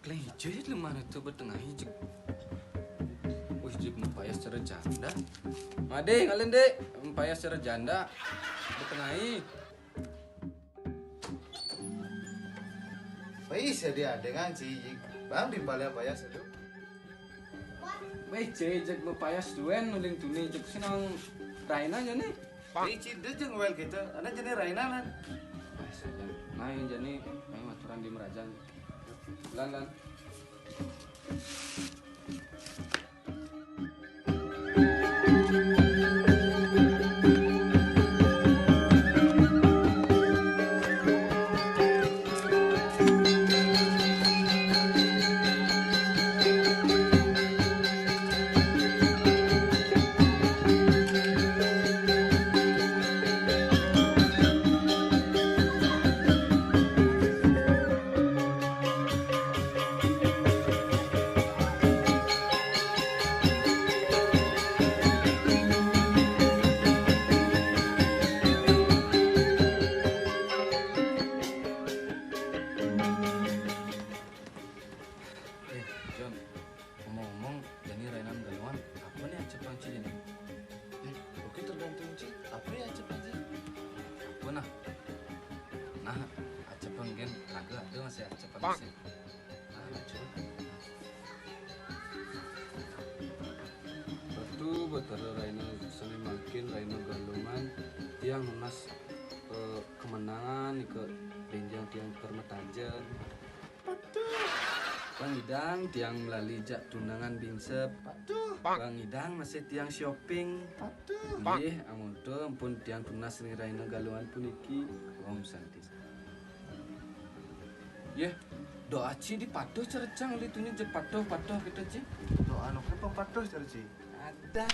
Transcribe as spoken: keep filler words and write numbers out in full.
Leng ijo ya lemah itu betengahi cek. Wih, cek mapayas cara janda. Made, ngalen, Dek. Mapayas cara janda. Betengahi. Pais ya dia dengan si Bang di balik payas itu. Wih, cek, cek mapayas tuen uling tuni, cek sinang raina aja nih. Ini cida jeung wel kita, ada jenis rainan. Nah, yang jadi, nah, aturan di merajan. Lan, lan. Eh, Jon, ngomong-ngomong, jani rainan galuan, apa nih acep Panci jani? Eh, oke, tergantung, Ci. Apa nih acep Panci? Apa nah? Nah, acep gen raga ada masih acep Panci. Nah, acep. Batu Batara Raina sami mangkin Raina Galungan tiang nunas, eh, kemenangan ika benjang tiang permetajen. Pangidang tiang melali jak tunangan binsep. Pangidang masih tiang shopping. Nggih, amun to ampun tiang tunas ring Raina Galungan puniki. Om Santi. Yeh, doa ci di patuh cara cang, uli tuni je patuh-patuh kita ci. Doa nu pun patuh cara ci. Ada.